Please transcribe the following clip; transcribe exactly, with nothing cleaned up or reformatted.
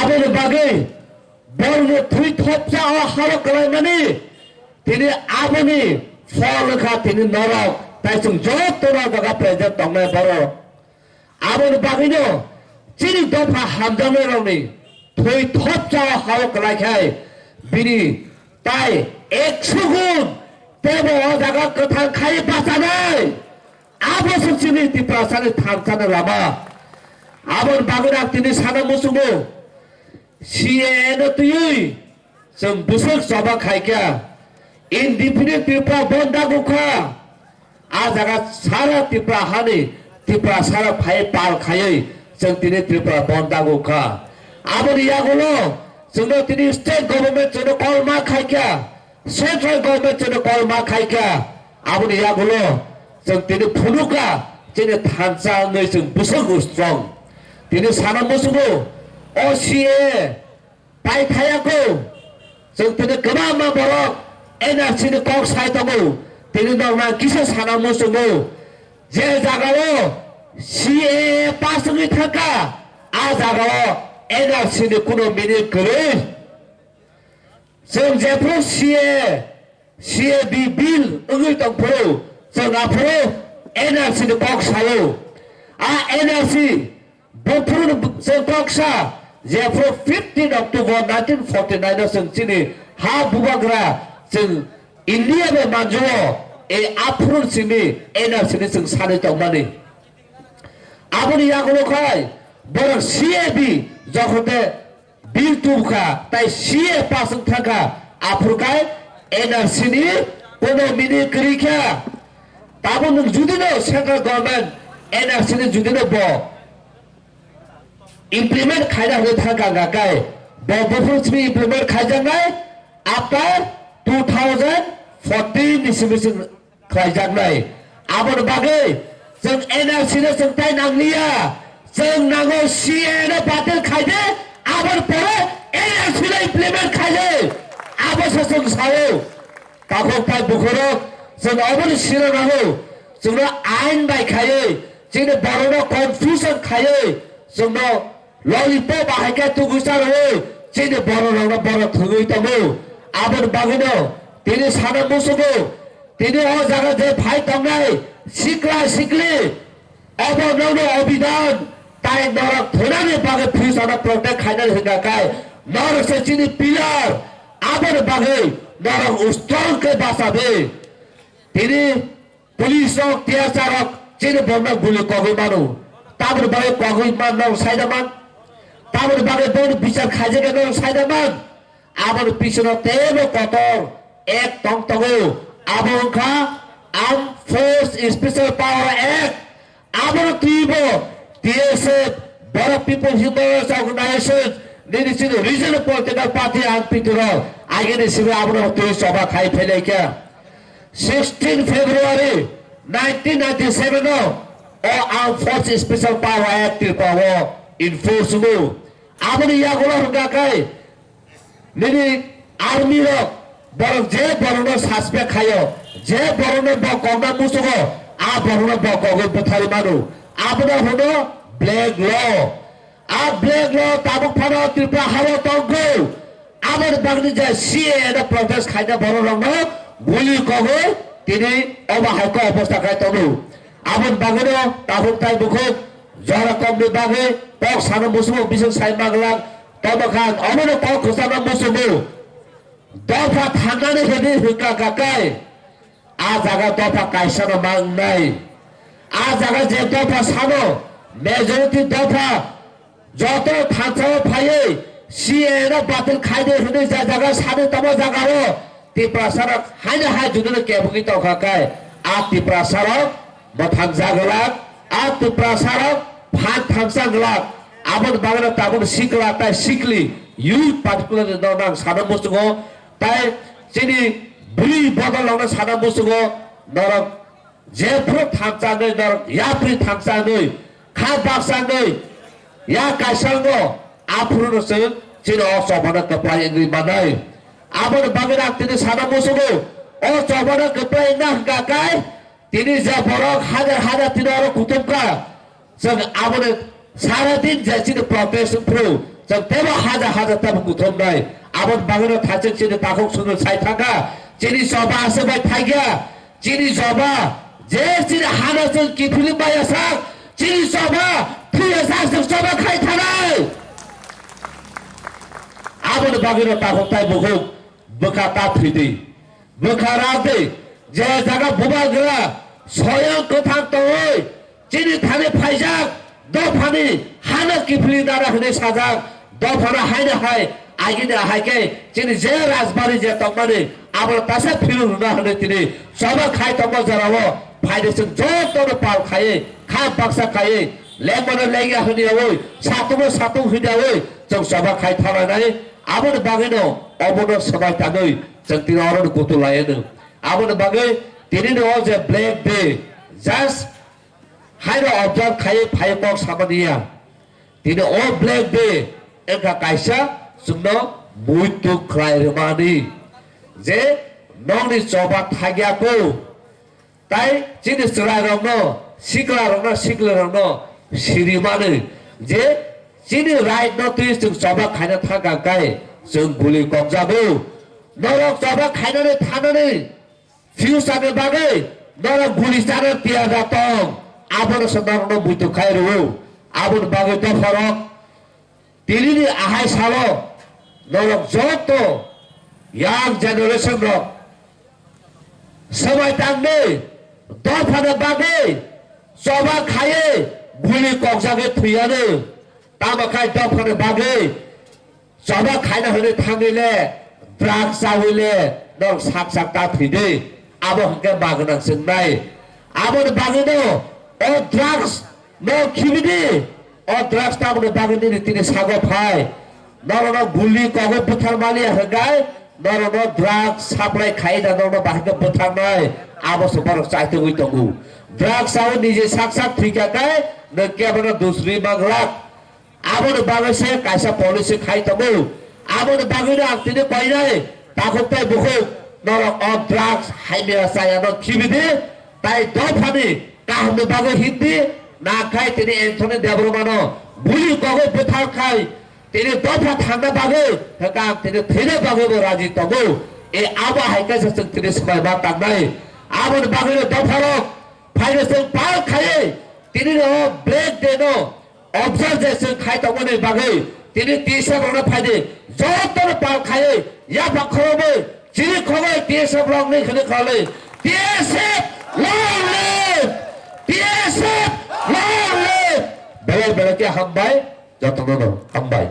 Aboni bagwi borokni thwi thopsa o hao kwlaimani tini aboni phol wngkha tini norok. Tai chwng jotono jaga present tongnai borok. Aboni bagwino chini dopha hamjaknairokni thwi thopsa o hao kwlaikhai bini tai ekso gun tebo o jaga kwthang khai bachanai. Abo se chini Tiprasani thansani lama. Aboni bagwi ang tini sana muchungo, C A A no twiwi chwng bwswk choba khaikha, indefinite Tripura bondh dagu kha. A jaga sara Tripura hani Tripura sara phai pal khaiwi chwng tini Tripura bondh dagu kha. Aboni yagulo chwngno tini state government chwngno kolma khaikha. Central government chwngno kolma khaikha, aboni yagulo chwng tini phunukha, chini thansa wngwi chwng bwswk strong. Tini sana muchungo o C A A paithayakho, chwng tini kwbangma borok N R C ni kok sai tongo, tini nokna kisa sana muchungo, je jagao C A A pass wngwi thangkha, a jagao N R C ni kuno meaning kwrwi. Chwng jephru C A, C A B bill wngwi tongphuru, chwng aphuru N R C ni kok sayo. A N R C buphuru chwng kok sa, jephru fifteen October nineteen forty-nine o chwng chini ha bubagra chwng India bai manjao, e aphuru simi N R C ni chwng sanwi tongmani. Aboni yagulo khai borok C A B jokhon de bill tubukha, tai C A A pass wng thangkha, aphuru khai N R C ni kuno meaning kwrwi kha. Tabuk nwng judino central government N R C ni judino bo implement khaina hwnwi thangkha hwnkha khai, bo buphuru simi implement khaijaknai after two thousand fourteen ni simi chwng khlaijaknai. Aboni bagwi chwng N R C no chwng tai nangliya, chwng nango C A A no batil khaide, aboni pore N R C no implement khaide, abo se chwng sao. Takhuk tai bukhurok chwng oboni siro nango, chwngno ain bai khaiwi, chini borokno confusion khaiwi, chwngno lollipop bahai khe tugwi charwi, chini bororokno borok thwngwi tongo. Aboni bagwino tini sana muchungo, tini o jaga je phai tongnai sikla sikli, obo nokno obidan tai norok thwnani bagwi future no protect khainani hwnkha khe norok se chini pillar, aboni bagwi norok strong khe bachabi. Tini police rok, T S R rok chini borokno guli kogwi mano. Tamoni bagwi kogwi man norok saida man? Tamoni bagwi bono bichar khaijak norok saida man? Aboni pisono teibo kotor act tong tongo. Abo wngkha Armed Force Special Power Act. Abono twibo T S F, Borok People Human Rights Organization, nini chini regional political party ang pituro agini simi abono twi choba khai phailai kha. Sixteen February nineteen ninety-seven o, o Armed Force Special Power Act Tripura o enforce wngo. Aboni yagulo hwnkha khe nini army rok borok je borokno suspect khayo, je borokno bo kokna muchungo, a borokno bo kogwi bwtharwi mano. Abono hwno black law. A black law tabuk phano Tripura hao tongkhu. Aboni bagwi je C A A no protest khaina borok rokno guli kogwi tini obo hai khe obostha khai tongo. Aboni bagwino takhuk tai bukhuk jora kokni bagwi kok sana muchungo bising sai manglak tongma kha, obono kok khwchangno muchungo. Dopha thangnani hwnwi hwnkha kha kai. A jaga dopha kaisano mangnai. A jaga je dopha sano, majority dopha joto thansao phaiwi C A A no batil khaidi hwnwi je jaga sadi tamo jagao Tiprasa rok haino hai judino kebugwi tongkha khe a Tiprasa rok mwthangjaglak, a Tiprasa rok phan thamsa glak. Aboni bagwino tabuk sikla tai sikli youth particularly no nang sana muchungo. Tai chini bwrwi bodol rokno sana muchungo, norok jephru thansa wngwi, norok yapri thansa wngwi, kha baksa wngwi, ya kaisa wngo, aphuru no chwng chini o chobano kwplai wngwi manai. Aboni bagwi ang tini sana muchungo, o chobano kwplai wngna hwnkha khe tini je borok hajar hajar tini oro kutumkha, chwng aboni sara din je chini protest wngphru, Chwng tebo haja haja tebo kuthumnai. Aboni bagwino thachwk chini takhuk sundul sai thangkha. Chini choba aswk bai thaiya. Chini choba je chini hano chwng kiphilwi maya sak. Chini choba thwiya sak chwng choba khai thanai. Aboni bagwino takhuk tai bukhuk bwkha ta thwidi. Bwkha radi, je jaga bubagra soyang kwthang tongwi chini thani phaijak dophani hano kiphilwi dara hwnwi sajak dophano haino hai agini ahai khe chini je rajbari je tongmani abono tasa philwi rwna hwnwi tini choba khai tongma jorao phaidi chwng jotono pal khaiwi kha baksa khaiwi lengmano lengya hwnwi yaui satungo satung hwnwi yaui chwng choba khai thananai. Aboni bagwino obono swbai tangwi chwng tini oro kutu laianw. Aboni bagwi tini no o je Black Day just haino observe khai phai kok samani ya. Tini o Black Day wngkha kaisa chwngno muitu khlai rwmani je nokni choba thagya ko. Tai chini chwrairokno, siklarokno, siklarokno siri mano je chini right no twi chwng choba khaina thangkha khe chwng guli kokjago. Norok choba khainani thanani future ni bagwi norok guli chana tiyar da tong. Abono se norokno buitu khai rwo. Aboni bagwi dopharok Tinini ahai salo norok joto young generation rok swbai tangwi dophano bagwi choba khaiwi guli kokjagwi thwiyano. Tamo khai dophano bagwi choba khaina hwnwi thangwi le drugs chawi le norok sak sak ta thwidi. Abo hwnkhe bagwnang chwngnai. Aboni bagwino o drugs no khibidi, o drugs tabukni bagwi nini tini sago phai. Norokno guli kogwi bwthar maliya hwnkhe, norokno drugs supply khai da norokno bahai khe bwtharnai, abo se borok chaitugwi tongo. Drugs sao nije sak sak thwikha khe, nwng kebono dusri manglak. Aboni bagwi se kaisa policy khai tongo. Aboni bagwino ang tini koinai takhuk tai bukhuk norok o drugs haimya chayano khibidi, tai dophani kahamni bagwi hindi, nakhai tini Anthony Debbarmano buli kogwi bwthar khai tini dopha thangna bagwi hwnkhe ang tini thwina bagwibo raji tongo. E abo hai kaisa chwng tini swmai ma tangnai. Aboni bagwino dopharok phaino chwng pal khaiwi tini o Black Day no observe je chwng khai tongmani bagwi tini T S F rokno phaidi jotono pal khaiwi yaphang khorobwi chini khogwi T S F rokni khwlwi khoroknwi T S F long live! T S F long live! Belai belai khe hambai, jotono no hambai.